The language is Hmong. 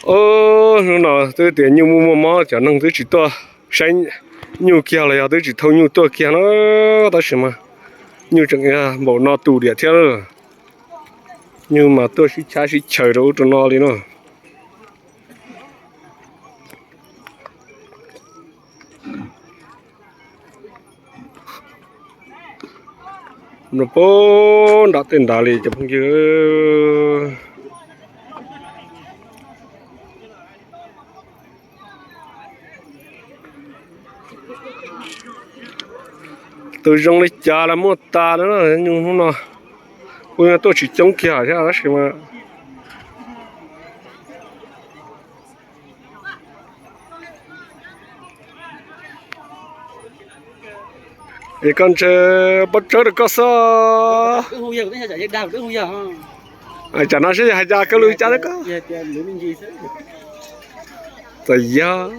Hnub no twb tias nyuj muaj muaj mob, cov neeg twb tsis tuaj saib nyuj kiag los yog twb tsis thauj nyuj tuaj kiag no, tab sis mas nyuj tseem npaum no tus diam thiab. Nyuj mas tuaj sib chab sib chaws rau ub rau no li no. Nram tej nrad li cov phooj ywg. Tus zoo li cas los muaj tas na, nyuj hnub no kuj tuaj tsis coob kiag thiab tab sis mas es koj ntshe pob tsawb rau koj xwb. Tsam no seb yog hais cas koj lus cas rau koj. Txawm yog